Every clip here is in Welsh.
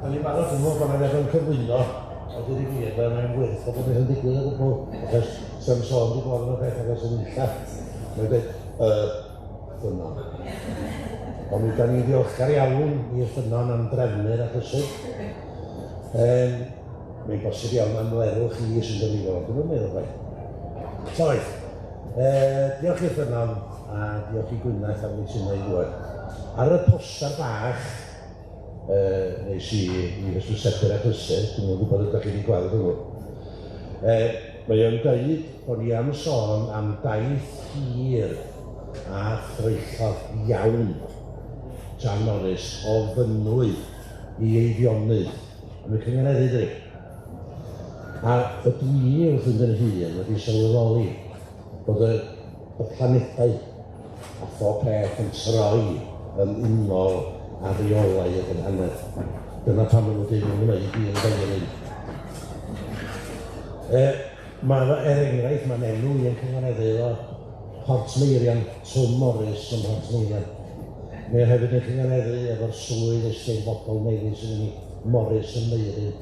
Da ni'n barod, dwi'n meddwl bod 'na neb yn cyflwyno, ond dweud y gwir, mae'n wyrth o bod peth yn digwydd o gwbl, achos sa'm sôn 'di bod yn y peth achos yn unlla. Mae'n dweud, y ffynnon. Ond mi da ni'n ddiolchgar iawn i'r ffynnon am drefnu'r achlysur. Um, mae'n bosib iawn am lerwch chi sy'n gyfrifol, ond dwi'n meddwl chwaith. Ta waeth. Diolch i'r ffynnon a diolch i Gwyneth am gytuno i ddŵad. Ar y poster bach, Yy, nes i i hysbysebu'r achlysur, dwi'm yn gwybod ydych chi wedi gweld hwnnw. Yy, mae o'n deud bod ni am sôn am daith hir a throellog iawn Jan Morris o Fynwy i Eifionydd. A mae'n cynganeddu, dydi? A ydw i wrth fynd yn hŷn wedi sylweddoli bod y, y planedau a phob peth yn troi yn unol â rheolau y gynghanedd. Dyna pam maen nhw'n deud maen nhw'n gwneud un dau un. E, mae, er enghraifft, mae'n enw i yn cynganeddu o Portmeirion, Twm Morris yn Portmeirion. Mae o hefyd yn cynganeddu efo'r swydd eisteddfodol newydd sydd yn ei Morris yn Meiryn.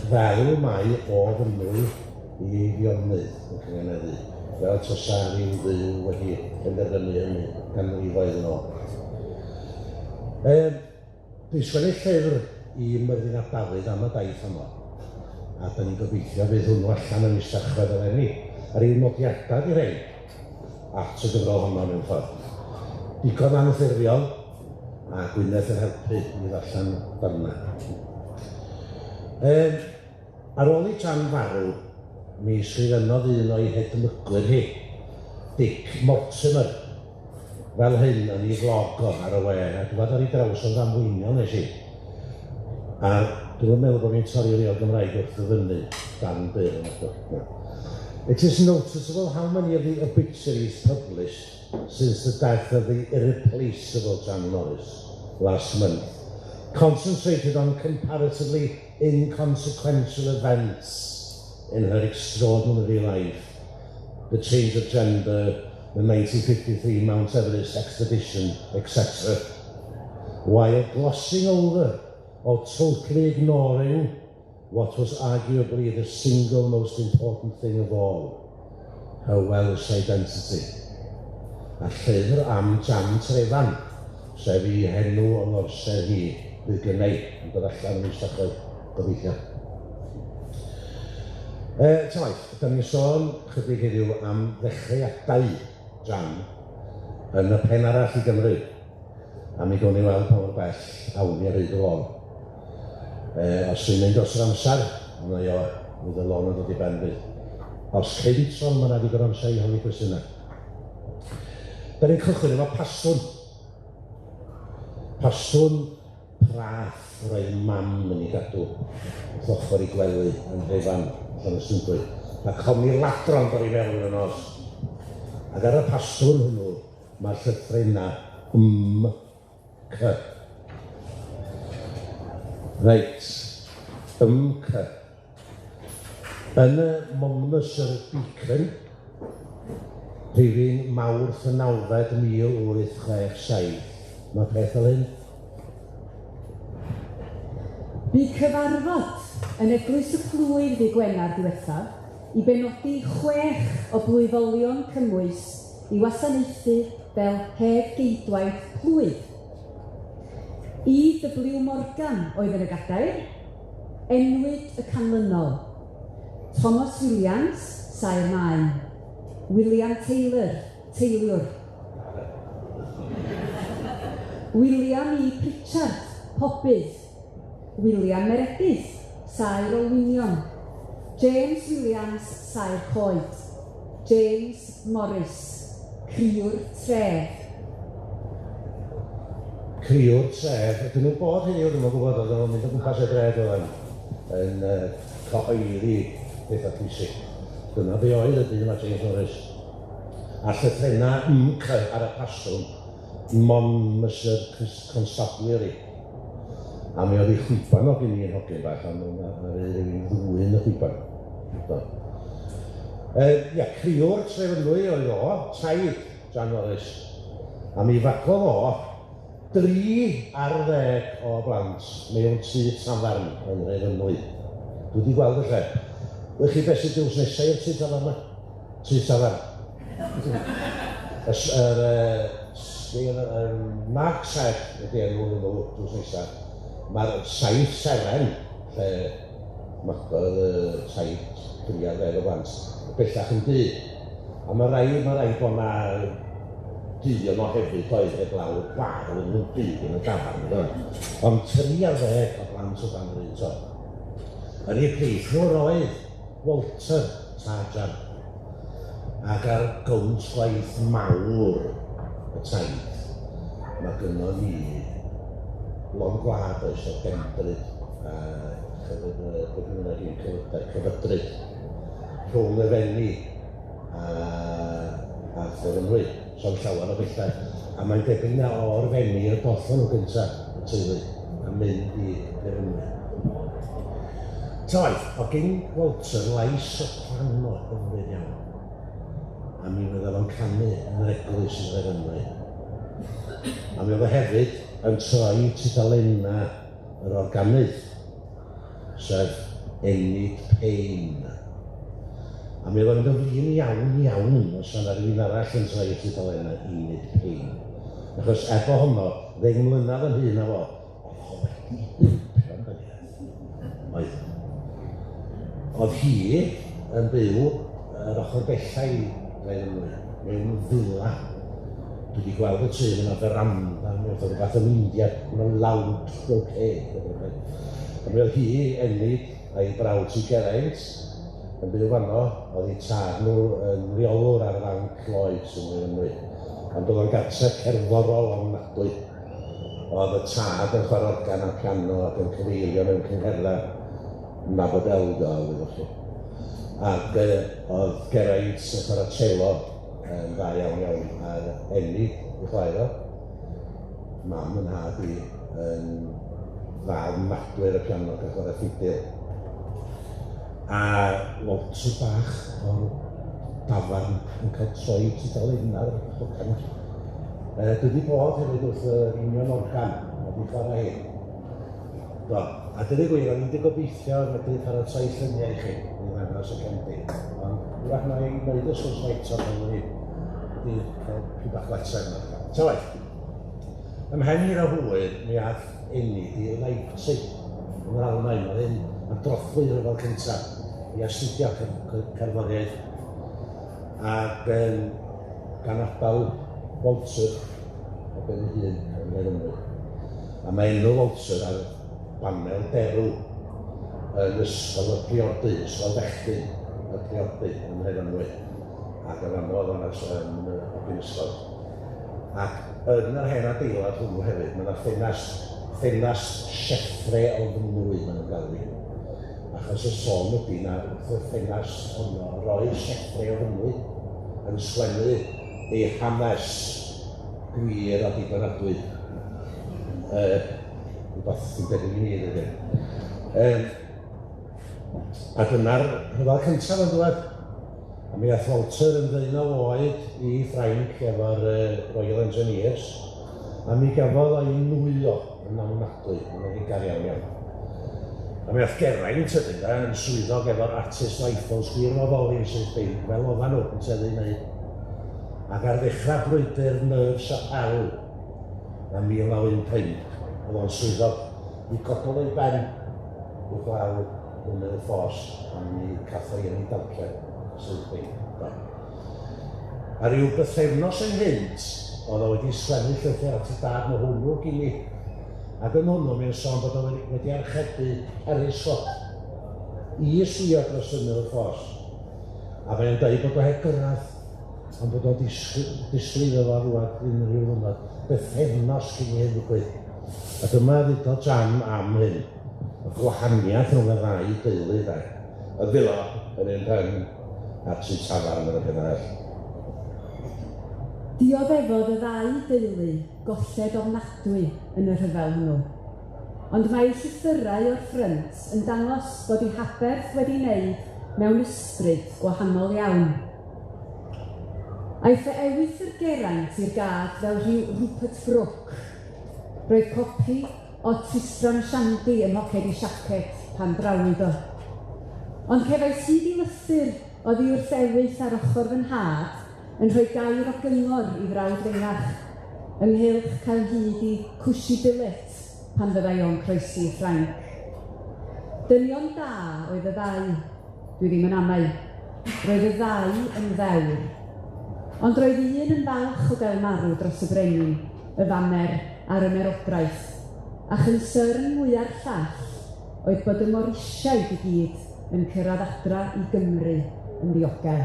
Fel mae o Fynwy i Eifionydd yn cynganeddu, fel tasa rhyw dduw wedi penderfynu hynny ganrifoedd yn ôl. Yym, dwi'n sgwennu llyfr i Myrddin ap Dafydd am y daith honno, a 'dan ni'n gobeithio fydd hwnnw allan ym mis Tachwedd eleni, a ryw nodiadau 'di rhein at y gyfrol honno mewn ffordd. Digon anffurfiol, a Gwyneth yn helpu i ddarllen darnau. Yym, Ar ôl i Jan farw, mi ysgrifennodd un o'i hedmygwyr hi, Dick Mortimer, fel hyn yn ei flog o ar y we, a dwad ar ei draws o'n ddamweiniol nes i. A dwi'm yn meddwl bod fi'n torri reol Gymraeg wrth ddyfynnu darn byr yma. Na. It is noticeable how many of the obituaries published since the death of the irreplaceable Jan Morris last month concentrated on comparatively inconsequential events in her extraordinary life, the change of gender, the 1953 Mount Everest expedition, etc., while glossing over or totally ignoring what was arguably the single most important thing of all, her Welsh identity. A llyfr am Jan Trefan, sef ei henw yng ngorsedd hi, fydd gynna i, yn dod allan ym mis Tachwedd, gobeithio. E, ta waeth, da ni'n sôn chydig heddiw am ddechreuadau Jan yn y pen arall i Gymru. A mi gawn ni weld pa mor bell awn ni ar hyd y lôn. E, os dwi'n mynd dros yr amser, mae o, fydd y lôn yn dod i ben fydd. Os cynt, ond mae yna ddigon amser i holi cwestiynau. Da ni'n cychwyn efo pastwn. Pastwn praff roedd mam yn ei gadw wrth ochr ei gwely yn Nhreifan, Llanystumdwy. Mae cofni ladron dod i mewn yn y nos. Ac ar y pastwn hwnnw, mae'r llythrennau M, C. Reit, M, C. Yn y Monmouthshire Beacon, rhifyn Mawrth y nawfed 1867, mae peth fel hyn. Bu cyfarfod yn Eglwys y Plwyf ddydd Gwener diwethaf i benodi chwech o blwyfolion cymwys i wasanaethu fel Hedd Geidwaid Plwyf. E. W. Morgan oedd yn y gadair. Enwyd y canlynol, Thomas Williams, saer maen, William Taylor, teiliwr, William E. Pritchard, pobydd, William Meredydd, saer olwynion, James Williams, saer coed, James Morris, criwr tref. Criwr tref, ydyn nhw'n bod heddiw, dwi'm yn gwybod, oedden nhw'n mynd o gwmpas y dre doedden, yn uh, cyhoeddi pethau pwysig. Dyna be oedd y dyn yma, James Morris. A llythrennau MK ar y paswn, Monmouthshire Constabulary. A mi oedd ei chwiban o gen i'n hogyn bach, a mi oedd rhywun ddwyn y chwiban. Do. E, ia, criwr Trefynwy oedd o, taid Jan Morris. A mi fagodd o 30 o blant mewn tŷ tafarn yn Nhrefynwy. Dwi wedi gweld y lle. Wych chi beth sydd drws nesaf i'r tŷ tafarn yma? Tŷ tafarn. Yr Mark Head ydy enw hwnnw drws nesaf. Mae'r Saith Seren, lle magodd y 70 o blant, bellach yn dŷ. A mae rai, mae rai bod 'na dŷ yno hefyd oedd heblaw bar oedd yn byd yn y dafarn. Ond 30 o blant o dan yr un to. Yn eu plith nhw roedd Walter Sargeant. Ac ar gownt gwaith mawr y taith, mae gynnon ni lond gwlad oes o Gefndryd a chyfyd, beth bynnag yw cyfydryd rhwng y Fenni a Threfynwy. So'n llawer o bethau. A mae'n debyg na o'r Fenni y dothon nhw gyntaf, y teulu, a mynd i Drefynwy. Ta waeth, o gyn Walter lais soprano hyfryd iawn. A mi fydda fo'n canu yn yr eglwys yn Nhrefynwy. A mi oedd o hefyd yn troi tudalennau yr organydd, sef Enid Payne. A mi oedd o'n mynd yn flin iawn iawn os yna rhywun arall yn troi y tudalennau Enid Payne. Achos efo honno, 10 mlynedd yn hŷn na fo, oedd o wedi dwmpio'n beniaeth. Oedd. Oedd hi yn byw yr ochr bella i Drefynwy, mewn fila. Dwi wedi gweld y tŷ yna feranda, mewn rhywbeth yn India, mewn lawd croquet. A mi oedd hi, Enid, a'i brawd hi Geraint, yn byw fanno, oedd eu tad nhw yn reolwr ar fanc Lloyds yn Nhrefynwy. Ond oedd o'n gartref cerddorol ofnadwy. Oedd y tad yn chwarae organ a piano ac yn cyfeilio mewn cyngherddau Nabod Elga, wyddoch chi. Ac oedd Geraint yn chwarae cello yn dda iawn iawn, a Enid, ei chwaer o, mam yn nhad i, yn dda ofnadwy ar y piano ac yn chwarae ffidil. A Walter bach o'r dafarn yn cael troi tudalennau ar y organ. Dwi wedi bod hefyd wrth yr union organ, a wedi chwarae hi. Do, a dyna gwir, o'n i'n wedi gobeithio medru paratoi lluniau i chi i ddangos y cefndir. Ond wrach na i wneud y sgwrs yma eto pan o'n i wedi cael pyn bach later yma. Ta waeth, ymhen hir o hwyr, mi ath Enid i Leipzig yn yr Almaen. Oedd hyn ar drothwy rhyfel cyntaf i astudio cerddoriaeth. Ac gan adael Walter o ben ei hun yn Nhrefynwy. A mae enw Walter ar banel derw yn Ysgol y Priordy, Ysgol Fechgyn y Priordy yn Nhrefynwy. Ac yn fanno oedd o'n yn hogyn ysgol. Ac yn yr hen adeilad hwnnw hefyd, mae yna ffenast, ffenast Sieffre o Fynwy, maen nhw'n galw hi. Achos y sôn ydy na wrth y ffenast honno roedd Sieffre o Fynwy yn sgwennu ei hanes gwir a dibynadwy. Rhywbeth sy'n debyg i ni, ddweud gwir. A dyna'r rhyfel cyntaf yn dŵad. A mi ath Walter yn ddeunaw oed i Ffrainc efo'r Royal Engineers, a mi gafodd o'i nwyo yn ofnadwy, yn ofigar iawn iawn. A mi ath Geraint wedyn de, yn swyddog efo'r Artist Rifles gwirfoddoli yn syth bin, fel oedden nhw yn tueddu i wneud. Ac ar ddechrau brwydr Neuve Chapelle yn 1915, oedd o'n swyddog, mi gododd o'i ben uwchlaw ymyl y ffos a mi cath o'i yn ei dalcen syth bin. Do. A ryw bythefnos ynghynt, oedd o wedi sgwennu llythyr at ei dad, mae hwnnw gin i. Ac yn hwnnw, mae'n sôn bod o wedi archebu periscope i swio dros ymyl y ffos. A mae'n dweud bod o heb gyrraedd, ond bod o'n disgwyl iddo fo ddŵad unrhyw ddiwrnod, bythefnos cyn i hyn ddigwydd. A dyma ddudodd Jan am hyn, y gwahaniaeth rhwng y ddau deulu de. Y fila yn un pen a'r tŷ tafarn yn y pen arall. Dioddefodd y ddau deulu golled ofnadwy yn y rhyfel hwnnw. Ond mae eu llythyrau o'r ffrynt yn dangos bod eu haberth wedi wneud mewn ysbryd gwahanol iawn. Aeth fy ewythr Geraint i'r gad fel rhyw Rupert Brooke. Roedd copi o Tristram Shandy ym mhoced ei siaced pan drawyd o. Ond cefais hyd i lythyr oddi wrth ewyrth ar ochr fy nhad yn rhoi gair o gyngor i frawd fengach ynghylch cael hyd i cushy billet pan fyddai o'n croesi i Ffrainc. Dynion da oedd y ddau, dwi ddim yn amau. Roedd y ddau yn ddewr. Ond roedd un yn falch o gael marw dros y brenin, y faner a'r ymerodraeth, a chynsyrn mwya'r llall oedd bod y Morisiaid i gyd yn cyrraedd adra i Gymru yn ddiogel.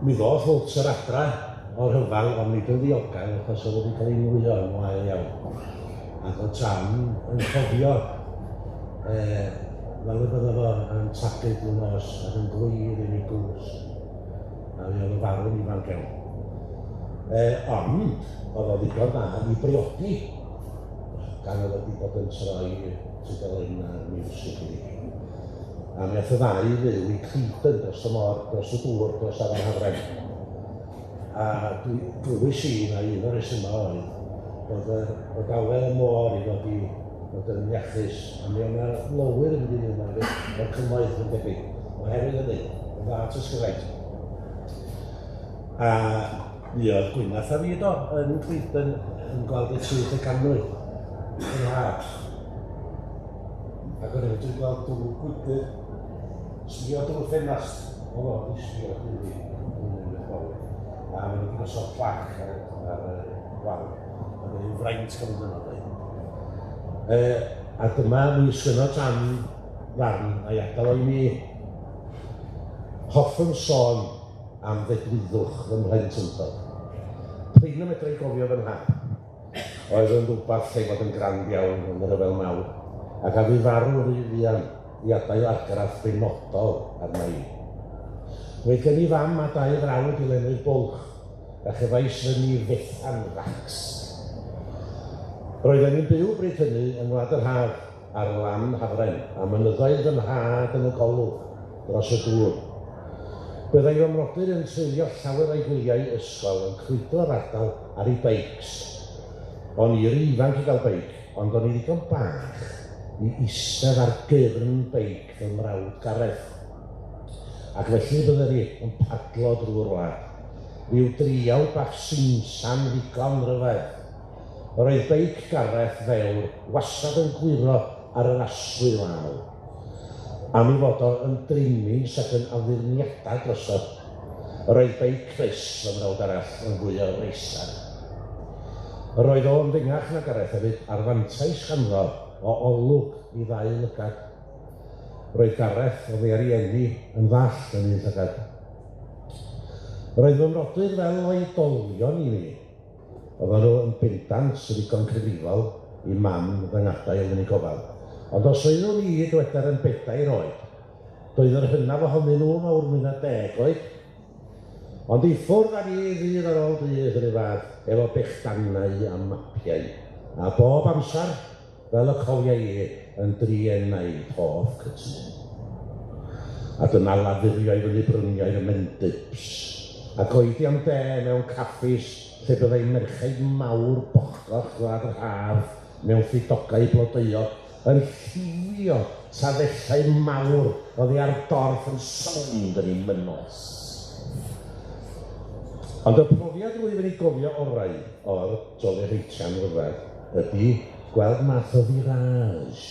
Mi ddoth Walter adra o'r rhyfel, ond nid yn ddiogel, achos oedd wedi cael ei nwyo yn wael iawn. Ac oedd Tam yn cofio fel y bydde fo yn tagu drwy nos ac yn gweiddi yn ei gwsg. A mi oedd o farw'n ifanc iawn. Ond, oedd o ddigon da i briodi, gan oedd wedi bod yn troi tudalennau'r miwsig iddi. A mi ath y ddau i fyw i Clevedon dros y môr, dros y dŵr, dros Afon Hafren. A dwi, glywis i na un o'r rhesymau oedd bod, yr, bod awel y môr i fod i fod yn iachus. A mi oedd yna lowyr yn mynd i fyw yma hefyd, o'r cymoedd yn debyg. Oherwydd hynny, yn dda at ysgyfaint. A mi oedd Gwyneth a fi do, yn Clevedon yn gweld y tŷ lle ganwyd yn nhad. Ac o'n i wedi gweld dŵr gwydr, sbio drwy'r ffenast, oedd o wedi sbio drwy fi yn y bywyd. A maen nhw wedi gosod plac ar, ar y wal. A mae'n fraint cael mynd yno, dweud. A dyma mi sgwennodd Tam ddarn a'i adael o i mi. Hoffwn sôn am ddedwyddwch fy mhlentyndod. Prin y medra i gofio fy nhad. Oedd yn rhywbeth lle fod yn grand iawn yn y Rhyfel Mawr, ac a fu farw rhy fuan i adael argraff benodol arna i. Roedd gen i fam a dau frawd i lenwi'r bwlch, a chefais fy nifetha'n racs. Roedden ni'n byw bryd hynny yng Ngwlad yr Haf, ar lan Hafren, a mynyddoedd fy nhad yn y golwg dros y dŵr. Byddai fy mrodyr yn treulio llawer o'u gwyliau ysgol yn crwydro'r ardal ar eu beics. O'n i ry ifanc i gael beic, ond o'n i ddigon bach i eistedd ar gyrn beic fy mrawd Gareth. Ac felly bydden ni yn padlo drwy'r wlad. Rhyw driawd bach simsan ddigon rhyfedd. Yr oedd beic Gareth ddewr wastad yn gwyro ar yr aswy law. Am ei fod o yn drimings ac yn addurniadau drosodd. Yr oedd beic Chris, fy mrawd arall, yn fwy o racer. Yr oedd o yn fengach na Gareth hefyd, a'r fantais ganddo o olwg i ddau lygad. Roedd Gareth, oddi ar ei eni, yn ddall yn un llygad. Yr oedd fy mrodyr fel oedolion i mi. Oedden nhw yn bendant yn ddigon cyfrifol i mam fy ngadael yn ei gofal. Ond os oeddwn i, dyweder, yn bedair oed, doedd yr hynaf ohonyn nhw fawr mwy na deg oed. Ond i ffwrdd â ni ddydd ar ôl dydd yr un fath, efo bechdanau a mapiau. A bob amser, fel y cofia i, yn druenau hoff cytûn. A dyma lafurio i fyny bryniau'r Mendips, ac oedi am de mewn caffis lle byddai merchaid mawr bochgoch Gwlad yr Haf mewn ffidogau blodeuog yn lliwio tafellau mawr oddi ar dorf yn sownd yn eu mynos. Ond y profiad rwyf yn ei gofio orau o'r Jolly Rheitian ryfedd ydi gweld math o firage.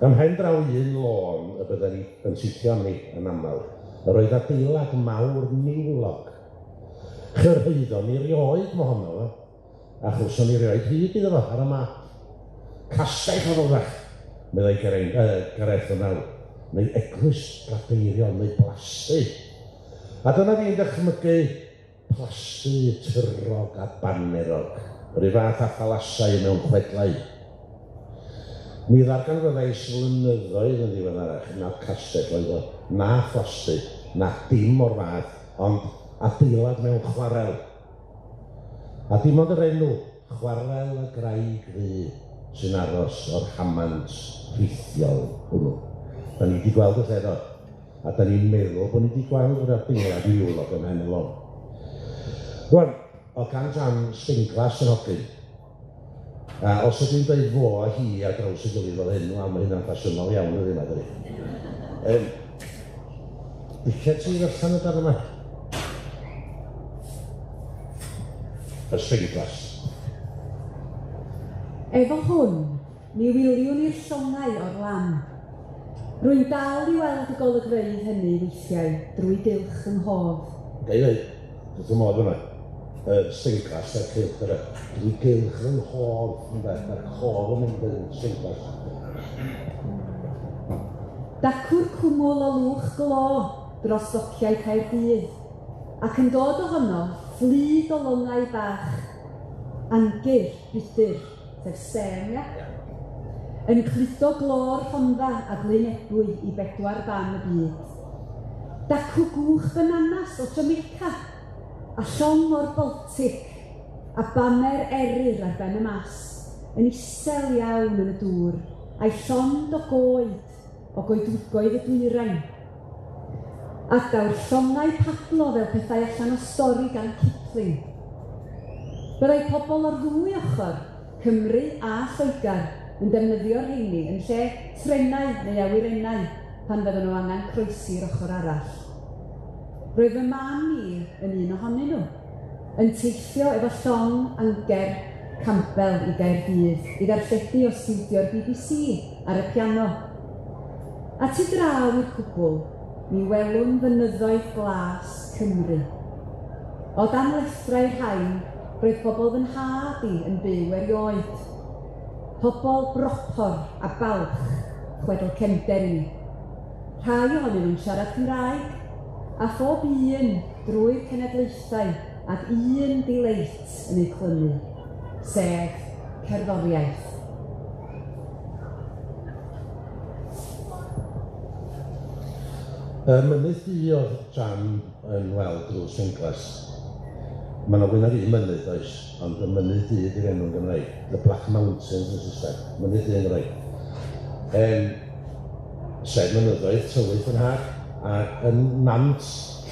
Ym mhen draw un lôn y bydden ni yn teithio arni yn aml, yr oedd adeilad mawr niwlog. Chyrhaeddon ni rioed mohono fo, a chawson ni rioed hyd iddo fo ar y map. Castell oedd o wrach, meddai Geraint, Gareth fy mrawd, neu eglwys gadeiriol, neu blasty. A dyna fi'n dychmygu Plasty tyrog a banerog, yr un fath â phalasau mewn chwedlau. Mi ddarganfyddais flynyddoedd yn ddiweddarach nad castell oedd o, na phlasty, na dim o'r fath, ond adeilad mewn chwarel. A dim ond yr enw, Chwarel y Graig Ddu, sy'n aros o'r rhamant rhithiol hwnnw. Da ni 'di gweld y lle do? A da ni'n meddwl bod ni wedi gweld yr adeilad niwlog ym Mhen y Lôn. Rwan, oedd gan Jan spinglas yn hogyn. A os ydw i'n dweud fo a hi ar draws y gilydd fel hyn, wel, mae hynna'n ffasiynol iawn ydy yma, dydi. Licia ti ddarllen y darn yma? Y spinglas. Efo hwn, mi wyliwn i'r llongau o'r lan. Rwy'n dal i weld y golygfeydd hynny weithiau drwy gylch yng nghof. Ga i ddeud, wrth fy modd yma, y spinglas a'r cylch yna. Drwy gylch fy nghof, ynde, mae'r cof yn mynd yn spinglas. Dacw'r cwmwl o lwch glo dros ddociau Caerdydd, ac yn dod ohono fflyd o longau bach, angur, budr, sef stêm, ia? Yn cludo glo'r Rhondda a Glyn Ebwy i bedwar ban y byd. Dacw gwch bananas o Jamaica, a llong o'r Baltic, a baner Eryr ar ben y mast, yn isel iawn yn y dŵr, a'i llond o goed o goedwigoedd y dwyrain. A daw'r llongau padlo fel pethau allan o stori gan Kipling. Byddai pobl o'r ddwy ochr, Cymru a Lloegr, yn defnyddio'r rheini yn lle trenau neu awyrennau pan fydden nhw angen croesi'r ochr arall. Roedd fy mam i yn un ohonyn nhw, yn teithio efo llong Anger Campbell i Gaerdydd i ddarlledu o stiwdio'r BBC ar y piano. A tu draw i'r cwbl, mi welwn fynyddoedd glas Cymru. O dan lethrau'r rhain, roedd pobl fy nhad i yn byw erioed. Pobl bropor a balch, chwedl cefnder i mi. Rhai ohonyn nhw'n siarad Cymraeg, a phob un drwy'r cenedlaethau ag un dileit yn eu clymu, sef cerddoriaeth. Y mynydd du oedd Jan yn weld drwy'r spinglas. Mae 'na fwy nag un mynydd, does, ond y mynydd du ydy'r enw yn Gymraeg. The Black Mountains yn Saesneg. Mynydd du yn Gymraeg. Sef mynyddoedd tywyll fy nhad, ac yn Nant,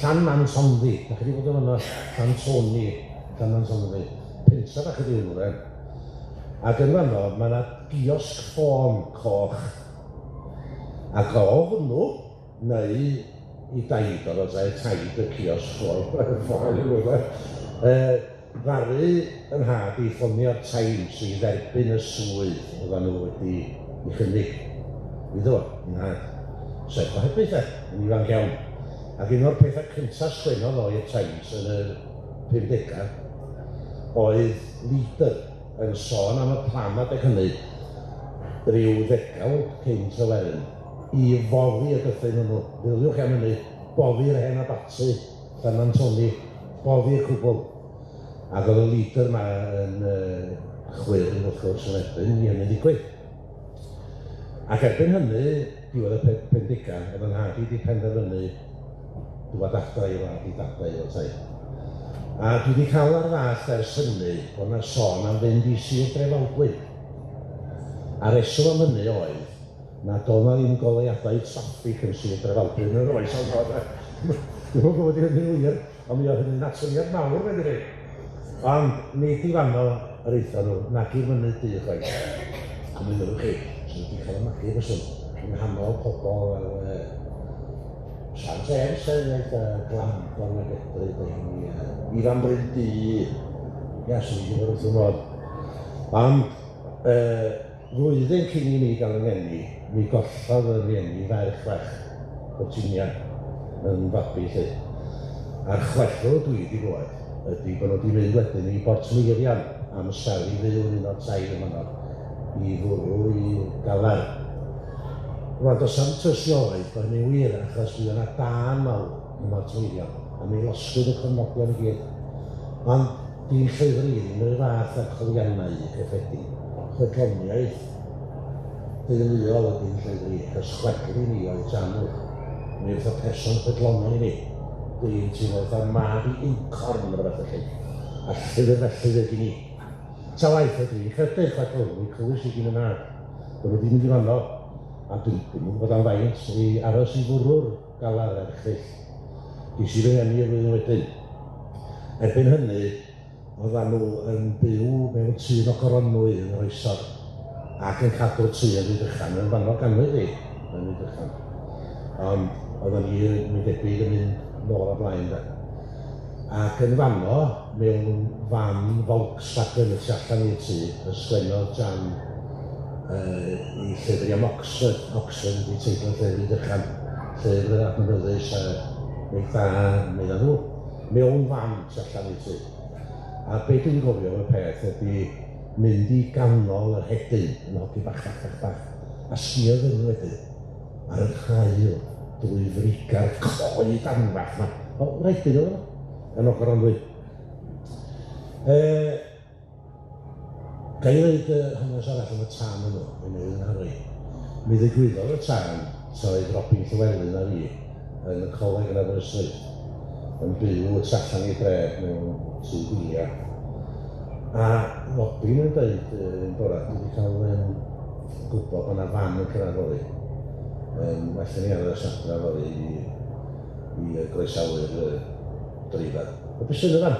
Llan Nant Honddu. Da chi wedi bod yn fanno? Llan Tony, Llan Nant Honddu. Pentra bach ydi hwnnw, de. Ac yn fanno, mae 'na giosg ffôn coch. Ac o hwnnw, neu i daid oedd o, ta taid y ciosg ffôn, hwnnw, de. Ddaru 'y nhad i ffonio'r Times i dderbyn y swydd oeddan nhw wedi ei chynnig iddo fo, i nhad. Sef gohebydd de, yn ifanc iawn. Ac un o'r pethau cyntaf sgwennodd o i'r Times yn y 50au oedd leader yn sôn am y plan adeg hynny, ryw ddegawd cyn Tryweryn, i foddi y dyffryn hwnnw. Meddyliwch am hynny, boddi'r hen abaty Llanantoni, boddi'r cwbl. Ac oedd y leader 'ma yn chwyrn wrth gwrs yn erbyn i hynny ddigwydd. Ac erbyn hynny, diwedd y 50au, oedd 'y nhad i 'di penderfynu dŵad adra i wlad ei dadau fel 'tai. A dwi 'di cael ar ddallt ers hynny bod 'na sôn am fynd i Sir Drefaldwyn. A'r reswm am hynny oedd nad oedd 'na ddim goleuadau traffig yn Sir Drefaldwyn yn yr oes honno de. Dwi'm yn gwybod 'di hynny'n wir, ond mi oedd hynny'n atyniad mawr medden ni. Ond nid i fanno yr aethon nhw, nag i'r Mynydd Du chwaith. A mi fyddwch chi, swn i 'di cael 'y magu fyswn, yng nghanol pobl fel Sian James, er enghraifft, a Glandon ac Edryd, a hynny, a Ifan Bryn Du. Ia, swn i 'di bod wrth fy modd. Ond flwyddyn cyn i mi gael 'y ngeni, mi gollodd fy rhieni ferch fach, Virginia, yn fabi 'lly. A'r chwedl dwi 'di glywed ydi bod nhw 'di mynd wedyn i Bortmeirion am sbel i fyw yn un o'r tai yn fanno i fwrw i galar. Rwan, does 'na'm tystiolaeth bod hynny'n wir, achos mi oedd 'na dân mawr ym Mhortmeirion, a mi losgwyd y cofnodion i gyd. Ond di'n llyfr i ddim yr un fath â'r cofiannau cyffredin. Chwedloniaeth deuluol ydy'n llyfr i, achos chwedl i mi oedd Janwch. Mi fatha person chwedlonol i mi. Dwi'n teimlo fatha mab i unicorn neu rywbeth felly. A llyfr felly fydd gen i. Ta waeth, ydw i'n credu'r chwedl, mi clywis i gyn 'y nhad. Bod nhw 'di mynd i fanno, a dwi'm yn gwybod am faint, i aros i fwrw'r galar erchyll. Ges i fy ngeni y flwyddyn wedyn. Erbyn hynny, oeddan nhw yn byw mewn tŷ yn Ogoronwy yn Nhroesor ac yn cadw'r tŷ yn Rhydychan. Yn fanno ganwyd fi, yn Rhydychan. Ond oeddan ni, mae'n debyg, yn mynd nôl a blaen de. Ac yn fanno, mewn fan Volkswagen y tu allan i'r tŷ, y sgwennodd Jan ei llyfr i am Oxford. Oxford ydy teitl y llyfr Rhydychan. Llyfr adnabyddus a reit dda, medda nhw. Mewn fan tu allan i'r tŷ. A be dwi'n gofio am y peth ydy mynd i ganol yr hedyn yn hogyn bach bach bach bach a sbio fyny wedyn ar yr haul drwy friga'r coed anferth 'ma. O, redyn oedd o, yn Ogoronwy. E, ga i ddeud hanes arall am y tân hwnnw, mi newydd yn nharo i. Mi ddigwyddodd y tân tra oedd Robin Llywelyn a fi yn y coleg yn Aberystwyth, yn byw y tu allan i'r dref mewn tŷ gwyliau. A Robin yn dweud un bore, dwi wedi cael gwybod bod yna fan yn cyrraedd fory. Well i ni aros adra fory i groesawu'r dreifar. O, beth sy'n y fan?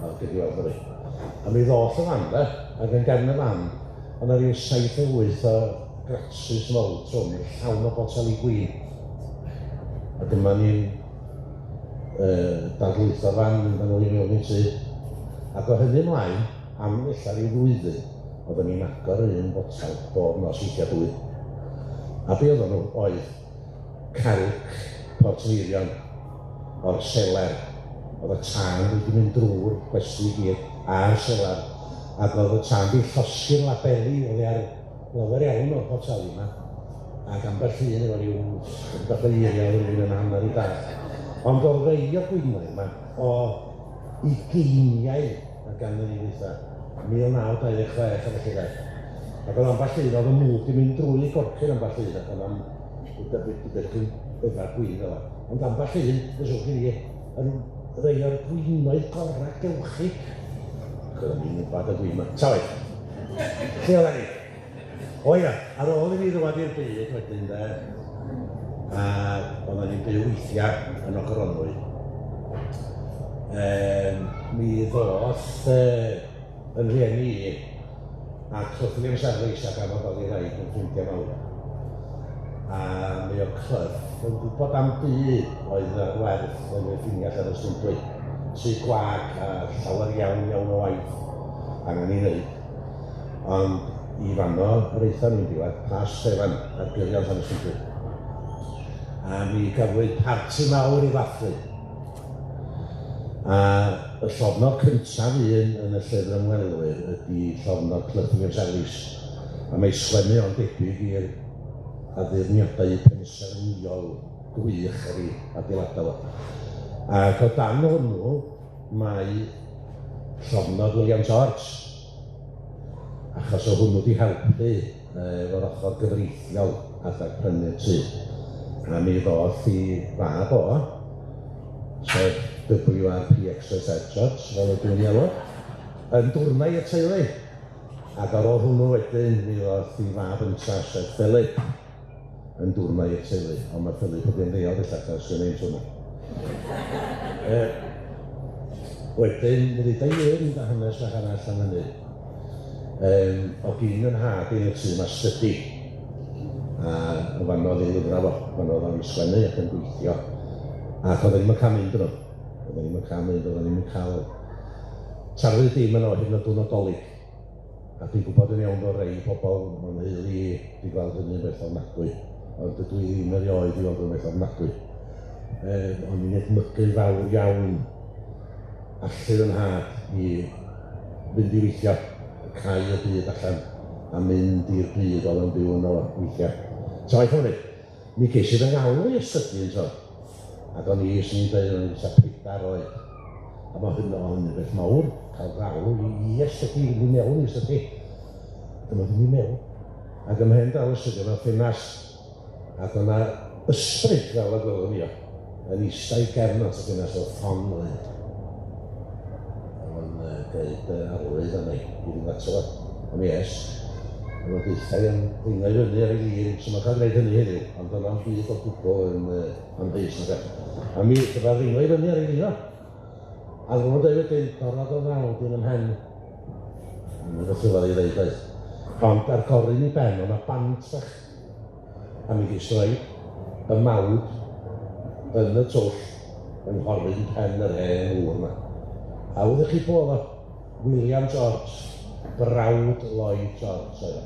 O, gei di weld fory. A mi ddoth y fan de, ac yn gefn y fan, o' 'na ryw saith neu wyth o gratsys mowr trwm, llawn o boteli gwin. A dyma ni'n dadlwytho'r fan, mynd â nhw i mewn i'r tŷ. Ac o hynny ymlaen, am ella ryw flwyddyn, oedden ni'n agor yr un botel bob nos, weithiau dwy. A be oedden nhw oedd carwc Portmeirion o'r seler. Oedd y tân wedi mynd drwy'r gwesty i gyd a'r seler, ac oedd y tân wedi llosgi'r labeli oddi ar lawer iawn o'r poteli 'ma, ac ambell un efo ryw chydig bach o eiriau oedd rhywun yn hanner i dall. Ond oedd rei o'r gwinoedd 'ma o ugeiniau a ganrifoedd, 1926 a felly de. Ac oedd ambell un, oedd y mwg 'di mynd drwy gorcyn ambell un, ac oedd o'n wedi yfed gwin fel 'na. Ond ambell un, fyswch chi fi, yn rei o'r gwinoedd gorau gewch chi. Ac oedden ni'n yfed y gwin 'ma. Ta waeth. Lle oedden ni? O ia, ar ôl i mi ddwad i'r byd wedyn de, a oedden ni'n byw weithiau yn Ogoronwy, mi ddoth yn rhieni i a Clough Williams Harris ac Afon Dali Wraig yn ffrindiau mawr. A mi oedd Clough yn gwybod am dŷ oedd ar werth yn y ffiniau Llanystumdwy. Tŷ gwag a llawer iawn iawn o waith angen ei wneud. Ond i fanno yr aethon ni'n diwedd, Plas Tryfan ar gyrion Llanystumdwy. A mi gafwyd parti mawr i ddathlu. A y llofnod cyntaf un yn y llyfr ymwelwyr ydy llofnod Cliff Williams Ellis, a mae sgwennu o'n debyg i'r addurniadau pensaernïol gwych ar ei adeiladau fo. Ac o dan hwnnw mae llofnod William George, achos o hwnnw di helpu efo'r ochr gyfreithiol adeg prynu'r tŷ. A mi ddoth i fab o, sef WRPXYZ George, fel ydw i'n ei alw, yn dwrnai y teulu. Ac ar ôl hwnnw wedyn, mi ddoth i fab ynta, sef Philip, yn dwrnai i'r teulu. Ond mae Philip wedi ymddeol bellach, a sgynna i'm tro 'ma. Wedyn, mi ddeudai un hanes bach arall am hynny. O gyn yn nhad i yn y tŷ 'ma stydi, a yn fanno oedd ei lyfrau fo, fanno oedd o'n sgwennu ac yn gweithio, ac oedden ni'm yn cael mynd yno, oedden ni'm yn cael mynd, oedden ni'm yn cael tarfu dim yno hyd yn oed diwrnod Dolig. A dwi'n gwybod yn iawn bod rhai pobl mewn nheulu i wedi gweld hynny'n beth ofnadwy, ond dydw i ddim erioed wedi gweld o'n beth ofnadwy. O'n i'n edmygu fawr iawn allu fy nhad i fynd i weithio, cau y byd allan a mynd i'r byd oedd yn byw yno weithiau. Ta waeth am hynny, mi ges i fy ngalw i astudio un tro, ac o'n i, 'swn i'n deud, o'n i'n tua pedair oed. A ma' hynny, o hynny'n beth mawr, cael galw i astudio, i fynd i mewn i astudio. Dyma fynd i mewn, ac ymhen draw astudio mewn ffenast, Ac o' 'na ysbryd, fel y gwelwn i o, yn ista i gefn at y ffenast fel ffon fel hyn. O'dd o'n deud arwydd arna i i fynd ato fo. A mi es. O'dd o'n deutha i am ddringo i fyny ar ei lin, so ma'n cael gwneud hynny heddiw, ond do'dd na'm byd o gwbl yn amheus nag oedd. A mi dyma ddringo i fyny ar ei lin o. A oedden nhw'n dweud wedyn, dorrodd o fawd un ym mhen. Mae'n beth rhyfedd i ddeud, doedd. Ond ar gorun i ben, o'na bant fach. A mi ges roi y mawd yn y twll yng nghorun pen yr hen ŵr 'ma. A wyddech chi pwy oedd o? William George, brawd Lloyd George oedd o.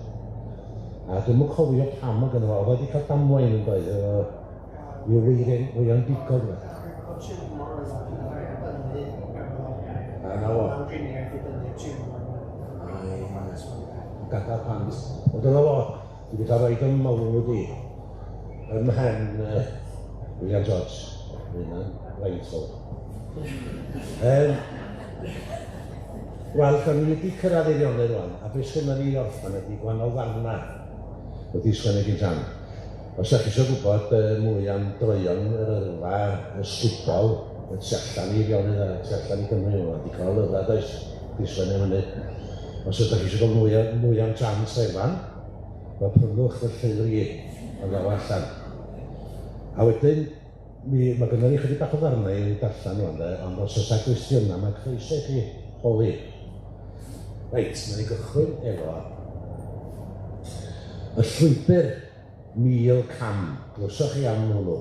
A dwi'm yn cofio pam oedd gynno fo, oedd o wedi cael damwain yn doedd, efo ryw weiren, weiren bigog yna. A 'na fo. Gadael pant. Ond dyna fo. Dwi 'di cael rhoid 'y mywyd i ym mhen William George. Mae hynna'n fraint fawr. Yym, wel, da ni wedi cyrraedd Eifionydd rwan, a beth sgynnon ni i orffen ydy gwahanol ddarnau wedi sgwennu gyn Jan. Os ydych chi eisiau gwybod mwy am droeon yr yrfa ysgubol y tu allan i Eifionydd a tu allan i Gymru, mae 'na digon o lyfrau does, 'di sgwennu am hynny. Os ydych chi eisiau gwybod mwy, mwy am Jan Stefan, wel prynwch fy llyfr i, pan ddaw allan. A wedyn, mi, mae gynnon ni chydig bach o ddarnau i'w darllen rwan de, ond os oes 'na gwestiynau, mae croeso i chi holi. Reit, wnawn ni gychwyn efo y llwybr 1,000 cam. Glywsoch chi am hwnnw?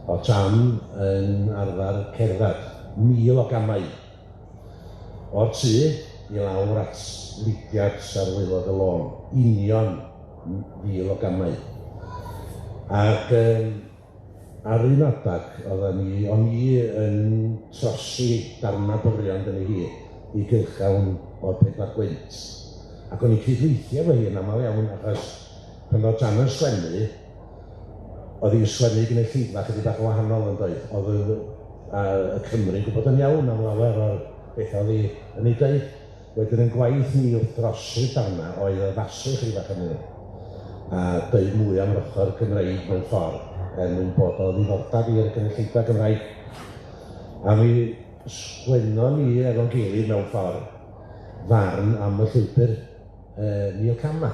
O Jan yn arfer cerdded 1,000 o gamau o'r tŷ i lawr at Lidiart ar waelod y lôn, union 1,000 o gamau. Ac um, ar un adag, oedden ni, o'n i yn trosi darnau byrion gynnu hi i gylchgrawn o'r Pedwar Gwynt. Ac o'n i'n cydweithio efo hi yn aml iawn, achos pan oedd Jan yn sgwennu, oedd hi'n sgwennu i gynulleidfa chydig bach yn wahanol yn doedd. Oedd y, a, y Cymry'n gwybod yn iawn am lawer o'r bethau oedd hi yn ei dweud. Wedyn yn gwaith ni wrth drosi'r darnau oedd addasu chydig bach arnyn nhw a deud mwy am yr ochr Gymreig mewn ffordd er mwyn bod o ddiddordeb i'r gynulleidfa Gymraeg. A mi sgwennon ni efo'n gilydd mewn ffordd ddarn am y llwybr Neil Cam 'ma.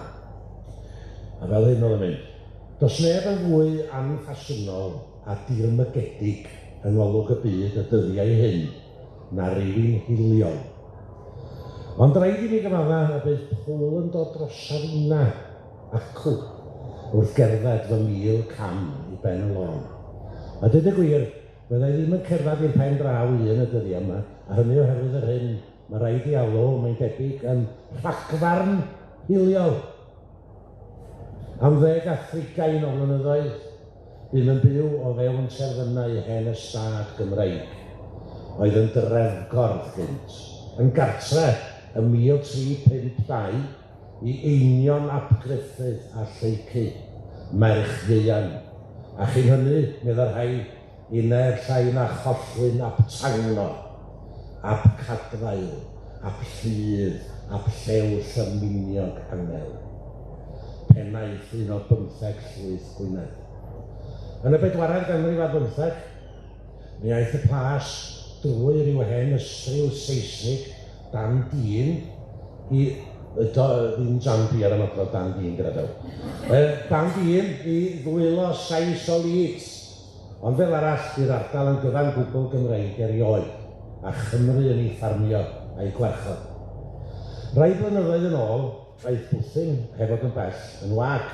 A fel hyn oedd yn mynd. Does neb yn fwy anffasiynol a dirmygedig yng ngolwg y byd y dyddiau hyn na rywun hiliol. Ond rhaid i mi gyfadda y bydd pwl yn dod drosaf inna, acw, wrth gerdded fy 1,000 cam i ben y lôn. A deud y gwir, fydda i ddim yn cerdded i'r pen draw un y dyddiau yma, a hynny oherwydd yr hyn mae rhaid i alw, mae'n debyg, yn rhagfarn hiliol. Am ddeg a thrigain o flynyddoedd, bum yn byw o fewn terfynau hen ystâd Gymreig, oedd yn drefgordd gynt, yn gartre ym 1352 i Einion ap Gruffydd a Lleucu, merch Ieuan, a chyn hynny, meddai rhai, i neb llai na Chollwyn ap Tangno, ap Cadfael, ap Lludd, ap Llew Llyminiog Angel, pennaeth un o bymtheg llwyth Gwynedd. Yn y bedwaredd ganrif ar bymtheg, mi aeth y plas drwy ryw hen ystryw Seisnig dan dîn i do, ddim Jan Beer am adrodd dan dîn gyda llaw. Dan dîn i ddwylo Sais o Leeds. Ond fel arall, bu'r ardal yn gyfan gwbl Gymreig erioed, a Chymru yn ei ffarmio a'i gwarchod. Rai blynyddoedd yn ôl, aeth bwthyn, heb fod yn bell, yn wag,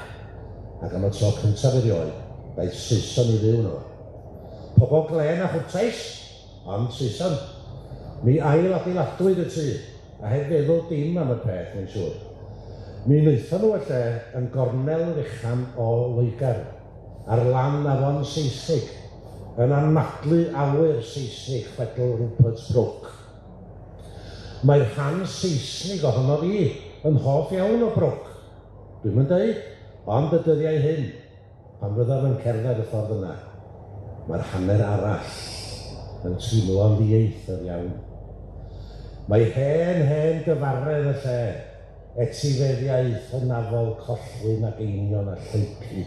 ac am y tro cyntaf erioed, daeth Saeson i fyw yno fo. Pobl glên a chwrtais, Ond Saeson. Mi ail-adeiladwyd y tŷ, a heb feddwl dim am y peth, mae'n siŵr. Mi wnaethon nhw y lle yn gornel fechan o Loegr, ar lan afon Seisnig, yn anadlu awyr Seisnig chwedl Rupert Brooke. Mae'r rhan Seisnig ohonof i yn hoff iawn o Brooke. Dwi'm yn deud, ond y dyddiau hyn, Pan fyddaf yn cerdded y ffordd yna, mae'r hanner arall yn teimlo'n ddieithr iawn. Mae hen, hen gyfaredd y lle, etifeddiaeth hynafol Collwyn ac Einion a Lleucu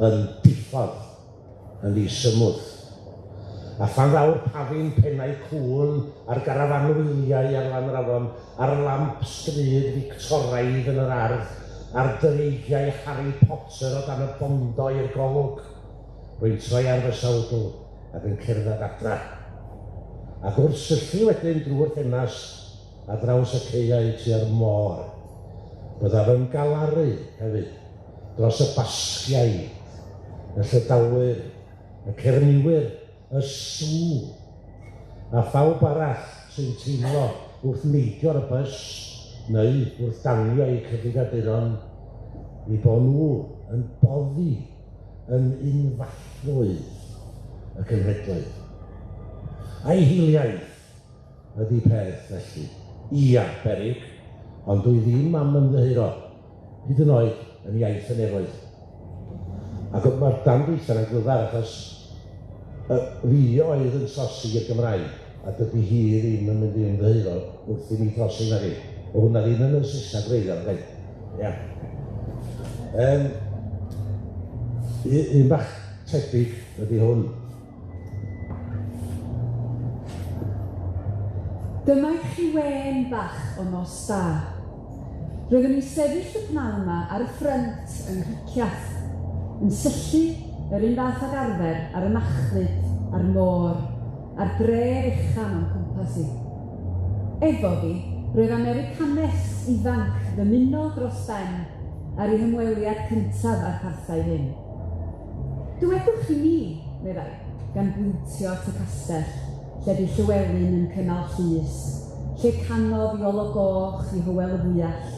yn diffodd yn ddisymwth. A phan ddaw'r pafin pennau cŵn a'r garafan wyliau ar lan yr afon, a'r lamp stryd Fictoraidd yn yr ardd, a'r dreigiau Harry Potter o dan y bondo i'r golwg, rwy'n troi ar fy sawdl ac yn cerdded adra. Ac wrth syllu wedyn drwy'r ffenast ar draws y caeau tua'r môr, byddaf yn galaru hefyd dros y Basgiaid, y Llydawwyr, y Cernywyr, y sw, a phawb arall sy'n teimlo wrth neidio ar y bys neu wrth danio eu cyfrifiaduron eu bod nhw yn boddi yn unfallrwydd y cenhedloedd. Ai hiliaeth ydi peth felly? Ia, beryg, ond dwi ddim am ymddiheuro. Hyd yn oed yn iaith y nefoedd. Ac mae'r darn dwytha 'na'n glyfar achos y fi oedd yn trosi i'r Gymraeg a dydy hi ddim yn mynd i ymddiheuro wrth i mi drosi nadi. O'dd hwnna ddim yn y Saesneg gwreiddiol chwaith. Ia. Yym un bach tebyg ydy hwn. Dyma i chi wên bach o nos da. Roeddwn i'n sefyll y pnawn 'ma ar y ffrynt yng Nghricieth, yn syllu, yr un fath ag arfer, ar y machlud, a'r môr, a'r dre fechan o'm cwmpas i. Efo fi, roedd Americanes ifanc ddymunol dros ben ar ei hymweliad cyntaf â'r parthau hyn. Dywedwch i mi, meddai, gan bwyntio at y castell, lle bu Llywelyn yn cynnal llys, lle canodd Iolo Goch i Hywel y Fwyall,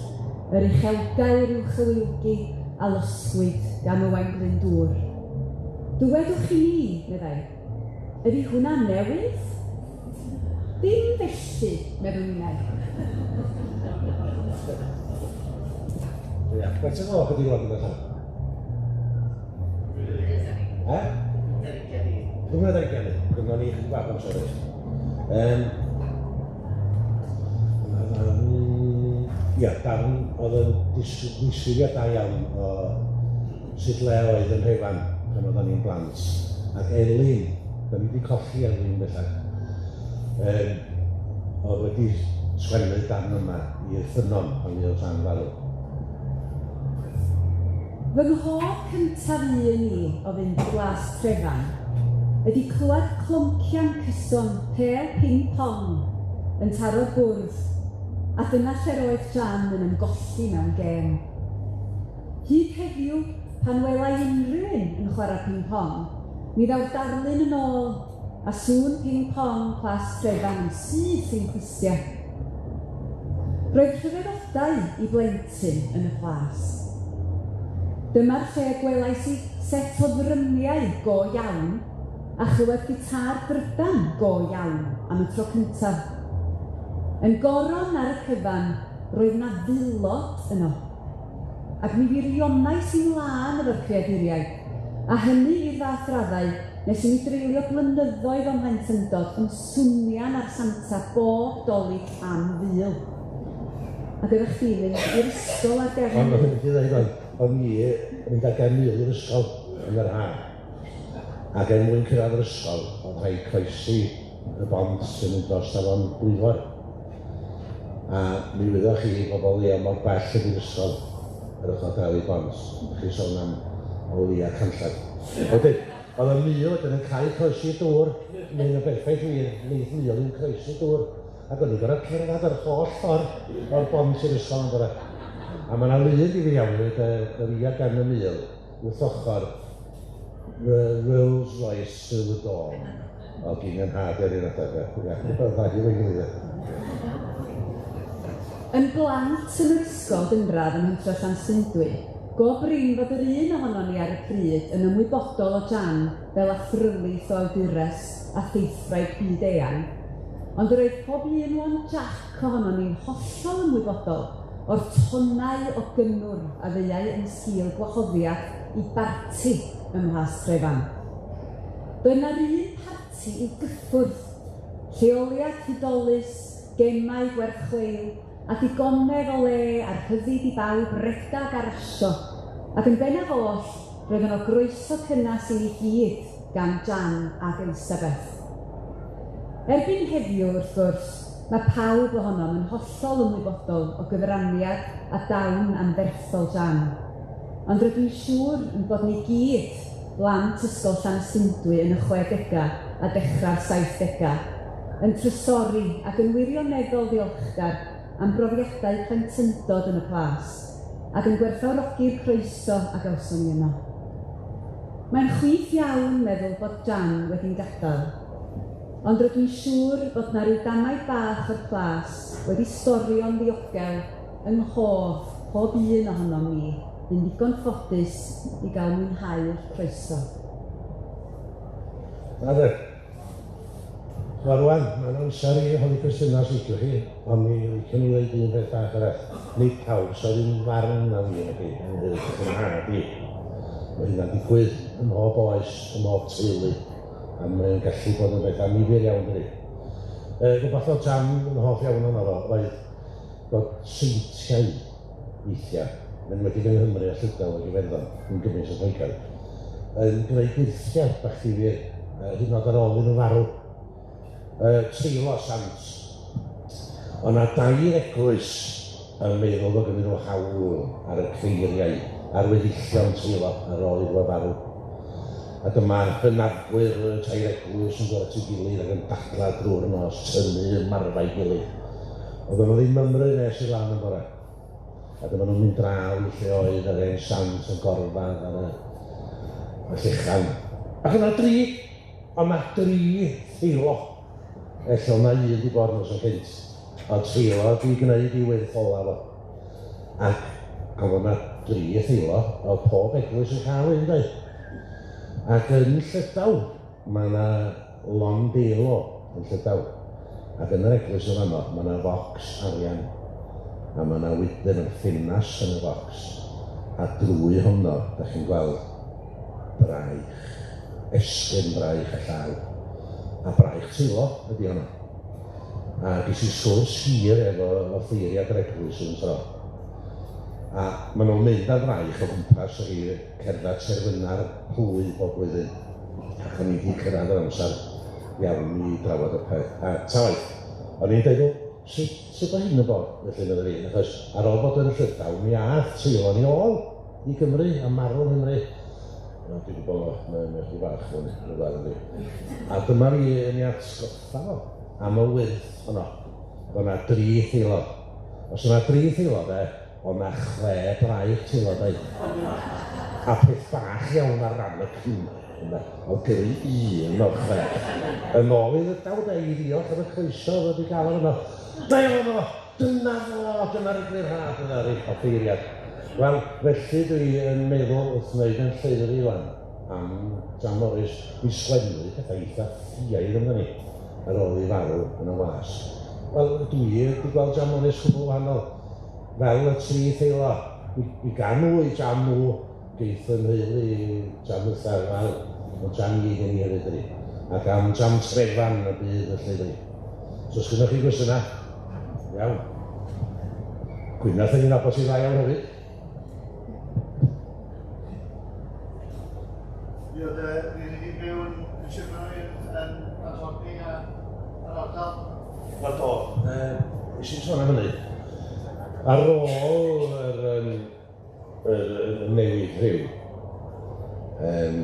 yr uchelgair i'w chyweilgi a losgwyd gan Owain Glyndŵr. Dywedwch i mi, meddai, ydi hwnna'n newydd? Dim felly, meddwn innau. Ia, faint o gloch ydi rwan gyda llaw? Eh? 25. Gynnon ni chydig bach o amser oes. Um, ia, darn oedd yn disgrifiad da iawn o sut le oedd yn Rhefan pan oeddan ni'n blant. Ac Elin, da ni wedi colli Elin bellach, um, oedd wedi sgwennu darn yma i'r ffynnon pan fuodd Rhan farw. Fy nghof cyntaf un i o fynd i Blas Trefan ydi clywed cloncian cyson pêl ping-pong yn taro'r bwrdd, a dyna lle'r oedd Jan yn ymgolli mewn gêm. Hyd heddiw, pan wela i unrhyw un yn chwarae ping-pong, mi ddaw'r darlun yn ôl, a sŵn ping-pong Plas Trefan yn syth i'n clustiau. Roedd rhyfeddodau i blentyn yn y plas. Dyma'r lle gwelais i set o ddrymiau go iawn a chlywed gitâr drydan go iawn am y tro cyntaf. Yn goron ar y cyfan, roedd 'na fulod yno. Ac mi wirionais i'n lân efo'r creaduriaid, a hynny i'r fath raddau nes i mi dreulio blynyddoedd o'm mhlentyndod yn swnian ar Santa bob Dolig am ful. Ac oeddach chdi'n mynd i'r ysgol ar gefn... Ond o'n i'n mynd i ddeud oedd, o'n i yn mynd ar gefn mul i'r ysgol yn yr ha. Ac er mwyn cyrraedd yr ysgol, oedd rhaid croesi y bont sy'n mynd dros afon Dwyfor. A mi wyddoch chi, bobl leol, mor bell ydy'r ysgol yr ochr draw i bont. Chi'n sôn am o leia canllaw. Wedyn, oedd y mul wedyn yn cael croesi'r dŵr, mae'n yn berffaith wir, wneith mul ddim croesi dŵr. Ac o'n i'n gorfod cerdded yr holl ffordd o'r bont i'r ysgol yn gorau. A mae yna lun difyr iawn hefyd, y fi ar gefn y mul, wrth ochr Rolls Royce Silver Dawn. O, gyn yn nhad ar un adeg, ia. Oedd rhaid i gilydd. Yn blant yn yr ysgol gynradd ym Mhentre Llanystumdwy, go brin fod yr un ohonon ni ar y pryd yn ymwybodol o Jan fel athrylith o awdures a theithwraig byd-eang, ond yr oedd pob un lond jac ohonon ni'n hollol ymwybodol o'r tonnau o gynnwrf a ddeuai yn sgil gwahoddiad i barti ym Mhlas Trefan. Doedd 'na'r un parti i'w gyffwrdd. Lleoliad hudolus, gemau gwerth chweil, a digonedd o le a rhyddid i bawb redag a rasio, ac yn bennaf oll, roedd yno groeso cynnes i ni gyd gan Jan ac Elisabeth. Erbyn heddiw, wrth gwrs, mae pawb ohonom yn hollol ymwybodol o gyfraniad a dawn anferthol Jan. Ond rydw i'n siŵr ein bod ni gyd, blant Ysgol Llanystumdwy yn y chwedegau a dechrau'r saithdegau, yn trysori ac yn wirioneddol ddiolchgar am brofiadau plentyndod yn y plas, ac yn gwerthfawrogi'r croeso a gawson ni yno. Mae'n chwith iawn meddwl bod Jan wedi'n gadael, ond rydw i'n siŵr bod 'na ryw damaid bach o'r plas wedi storio'n ddiogel yng nghof pob un ohonom ni fu'n ddigon ffodus i gael mwynhau'r croeso. Na de. Wel rwan, mae'n amser i holi cwestiynau os liciwch chi, ond mi liciwn i ddeud un peth bach arall. Nid pawb sydd â'r un farn â fi nag i, ynghylch fy nhad i. Mae hynna'n digwydd ym mhob oes, ym mhob teulu, a mae'n gallu bod yn beth annifyr iawn dydi. E, rhywbeth oedd Jan yn hoff iawn ohono fo oedd bod seintiau weithiau, yn enwedig yng Nghymru a Llydaw ac Iwerddon, yn gymaint o Lloegr, yn gwneud gwyrthiau bach difyr, hyd yn oed ar ôl iddyn nhw farw. Teilo Sant. Oedd 'na dair eglwys yn meddwl bod gynnyn nhw hawl ar y creiriau a'r weddillion Teilo ar ôl iddo fo farw. A dyma'r hynafgwyr y tair eglwys yn dod at ei gilydd ac yn dadlau drwy'r nos, tynnu marfau'i gilydd. Oedden nhw ddim mymryn nes i lan yn bore. A dyma nhw'n mynd draw i lle oedd yr hen sant yn gorfedd ar y, y llechan. Ac yna dri, ond na dri theilo. Ella o'na un wedi bod noson cynt. Ond teilo di gwneud i wyrth olaf o. Ac gan fod 'na dri theilo, oedd pob eglwys yn cael un, doedd? Ac yn Llydaw, mae 'na lond eilo yn Llydaw. Ac yn yr eglwys yn fanno, mae 'na focs arian. A mae 'na wydr yn ffenast yn y focs. A drwy honno, da chi'n gweld braich, esgyrn braich a llaw. A braich teilo ydy honno. A ges i sgwrs hir efo offeiriad yr eglwys un tro. A maen nhw'n mynd ar fraich o gwmpas i cerdded terfyna'r plwy bob blwyddyn. Ac o'n i wedi cyrraedd yr amser iawn i drafod y peth. A ta waeth, o'n i'n dweud, wel, sut, sut mae hyn yn bod? Felly, meddwl fi, achos ar ôl bod yn Llydaw, mi ath Teilo ni ôl i Gymru a marw yng Nghymru. Wel, dwi'n gwybod, mae'n mae chdi bach hwn, rhywbeth yndi. A dyma fi yn ei atgoffa fo am y wyrth honno. Bod 'na dri theilo. Os yna dri theilo de, oedd 'na chwe braich teilo doedd. A peth bach iawn ar ran y Cymry, ynde, oedd gyrru un o'r chwech. Yn ôl i Lydaw de, i ddiolch am y croeso oedd wedi gael yno. Da iawn o! Dyna fo! Dyna'r eglurhad yna, yr offeiriad. Wel, felly dwi yn meddwl wrth wneud yn llyfr i wan am Jan Morris, mi sgwennu pethau eitha ffiaidd amdani ar ôl i farw yn y wasg. Wel, dwi wedi gweld Jan Morris cwbl wahanol. Fel y tri theilo. Mi, mi gan nhw i Jan nhw, geith yn nheulu Jan Luther, wel, ond Jan i gen i hefyd ydy. Ac am Jan Trefan y bydd y llyfr. So, os gynnoch chi gwestiynau? Iawn. Gwyneth yn nabod ti dda iawn hefyd. Mi oedd rhieni di'n byw yn Sir Fynwy yn Llanllwni a yr ardal? Wel do, nes i'n sôn am hynny. Ar ôl yr, um, yr, yr newid rhyw, um,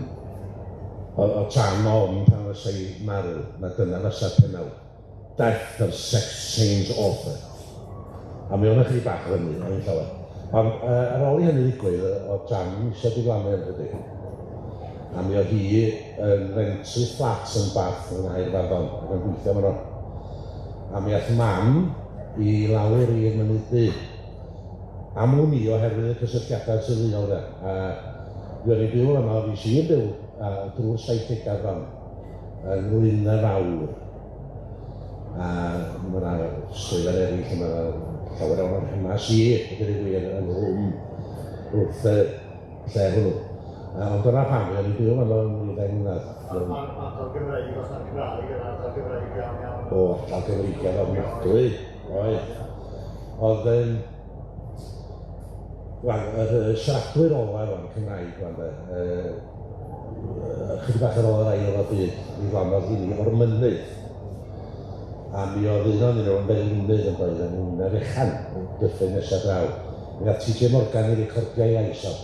o, o tan ofn pan fysa i marw, na dyna fysa'r pennawd. Death of Sex Change Author. A mi oedd 'na chydig bach o hynny, ond ddim llawer. Ond ar ôl i hynny ddigwydd, oedd Jan eisiau diflannu am chydig. A mi oedd hi yn rentu fflat yn Bath yng Nghaerfaddon ac yn gweithio yno. A mi ath mam i lawr i'r Mynydd Du. Am wn i oherwydd y cysylltiadau teuluol de. A fuon ni'n byw yno, fues i'n byw drwy'r 70au bron, yng Nglynne Fawr. A mae yna straeon eraill, a mae yna llawer iawn o'r hanes i, a dweud y gwir, ynghlwm wrth y lle hwnnw. Ond dyna pam, o'n i'n byw fanno am ryw ddeng mlynedd. Ardal Gymreig, os na'r Cymraeg, yr ardal Gymreig iawn iawn. O, ardal Gymreigaidd ofnadwy, oedd. Oedd yn... Wel, yr siaradwyr ola rwan, Cymraeg rwan de, ychydig bach ar ôl yr ail ryfel byd, mi ddiflannodd hynny o'r mynydd. A mi oedd un ohonyn nhw yn felinydd yn doedd, yn Wynne Fechan, yn dyffryn nesa draw. Mi ddath TJ Morgan i recordio ei lais o.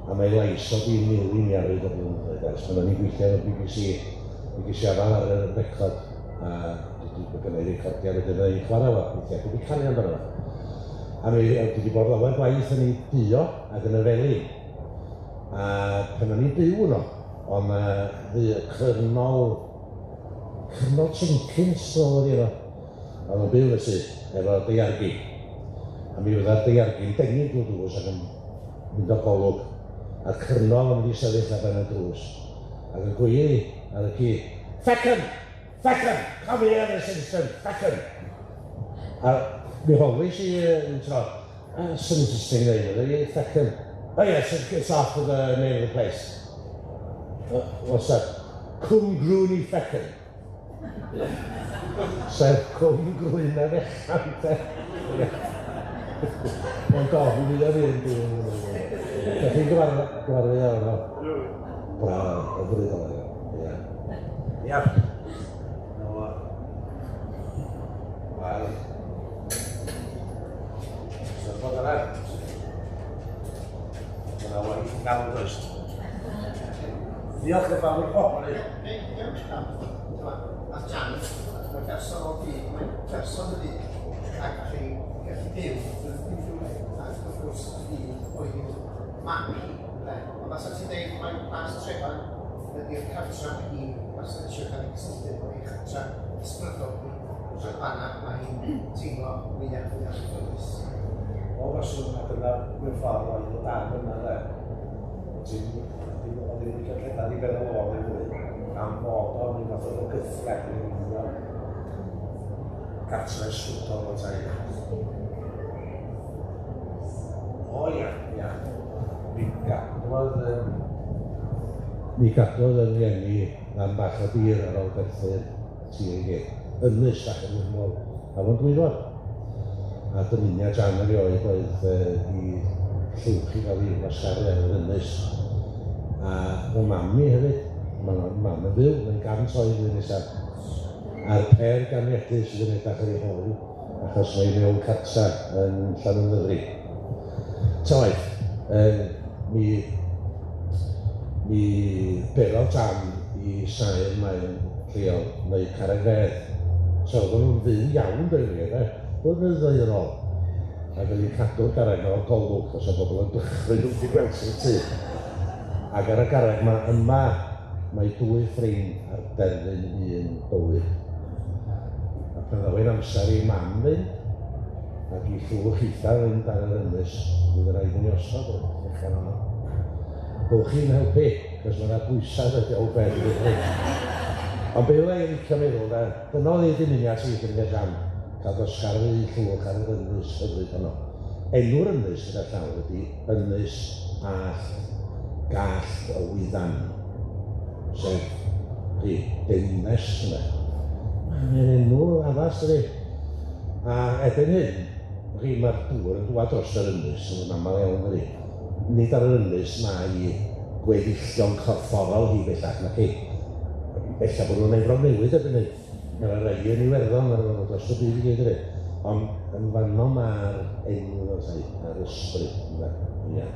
A mae ei lais o di newid i ar hyd o blynyddoedd ers pan o'n i'n gweithio efo'r BBC. Mi ges i afael ar y record a Mae gynna i recordiau wedyn fydda i'n chwarae fo, weithiau dwi wedi canu amdano fo. A mi dwi wedi bod lawer gwaith yn ei duo ac yn y felin. A pan o'n i'n byw yno, oedd 'na ddu Cyrnol, Cyrnol Jenkins dwi'n meddwl oedd hi enw. Oedd o'n byw yn y tŷ efo daeargi. A mi fydda'r daeargi'n dengid drwy'r drws ac yn mynd o golwg. A'r cyrnol yn mynd i sefyll ar ben y drws ac yn gweiddi ar y ci, Fechan! Fechan! Come here this instant! Fechan! A mi holis i un tro, That's an interesting name, is it? Fechan. Oh yes, it's after the name of the place. What's that? Cwm Grwni Fechan. Sef Cwm Grwyna Fechan, de. Mae'n gofyn i o'n un dwi'n Dych chi'n gyfarwydd iawn o? Braf, hyfryd o. Ia. Ia. Wel. Steddfod arall. Mae yna waith yn gael does. Diolch yn fawr o. Mae Jan, mae'n berson o'r byd, mae'n berson y byd, ac chi'n gallu byw yn unrhyw le, ac wrth gwrs y byd oedd i'w mam hi, ynde. Ond fasa ti'n deud mai Plas Trefan ydy'r cartra mae hi wastad eisiau cael ei cysylltu efo, ei chartra ysbrydol hi, a fanna mae hi'n teimlo fwyaf fwyaf cyfforddus. O, faswn, a dyna mewn ffordd oedd y darn yna, de. Ti'n, oedd hi'n licio rhedeg i ben y lôn neu fwy, am fod o'n rhyw fath o gyffred yn union gartre ysbrydol o tai. O ia, ia. Mi gadwodd, um, mi gadwodd yn rieni ddarn bach o dir ar ôl gwerthu'r tir i ni. Ynys bach yn nghanol Afon Dwyfor. A dymuniad Jan erioed oedd i llwch i gael ei wasgaru ar yr ynys. A fy mam i hefyd, mae mam yn fyw, mae'n 100 oed flwyddyn nesaf. A'r pêr ganiadus sydd yn edrych ar ei hôl hi, achos mae mewn cartra yn Llanymddyfri. Ta waeth, mi, mi berodd Jan i saer maen lleol, neu carreg fedd. So oedden nhw'n fyw iawn, dweud gwir, de. Blynyddoedd yn ôl. Ac oedd hi'n cadw'r garreg 'ma o'r golwg, os oedd bobl yn dychryn wrth i gweld sy'n tŷ. Ac ar y garreg 'ma yma, mae dwy ffrind ar derfyn un bywyd. A pan ddaw hi'n amser i mam fynd, ac i llwch eitha fynd ar yr ynys, fydd yn rhaid i ni osod y llechen honno. Dowch chi'n helpu, cos mae yna bwysau yn y beth i ddweud. Ond be fydda i'n licio meddwl, de, dyna oedd ei dymuniad hi, ffrindiau Jan, cael dosgarfu llwch ar yr ynys hyfryd honno. Enw'r ynys gyda llaw ydy Ynys All Gall y Wyddan, sef chi, Deines, ynde. Mae'n enw addas, dydi? A erbyn hyn, chi, mae'r dŵr yn dŵad dros yr ynys yn aml iawn, dydi? Nid ar yr ynys mae gweddillion corfforol hi bellach, naci? Ella bod nhw'n Efrog Newydd erbyn hyn. Mae yna rai yn Iwerddon, mae yna dros y byd i gyd, dydi? Ond yn fanno mae'r enw fel tai, a'r ysbryd, ynde? Ia.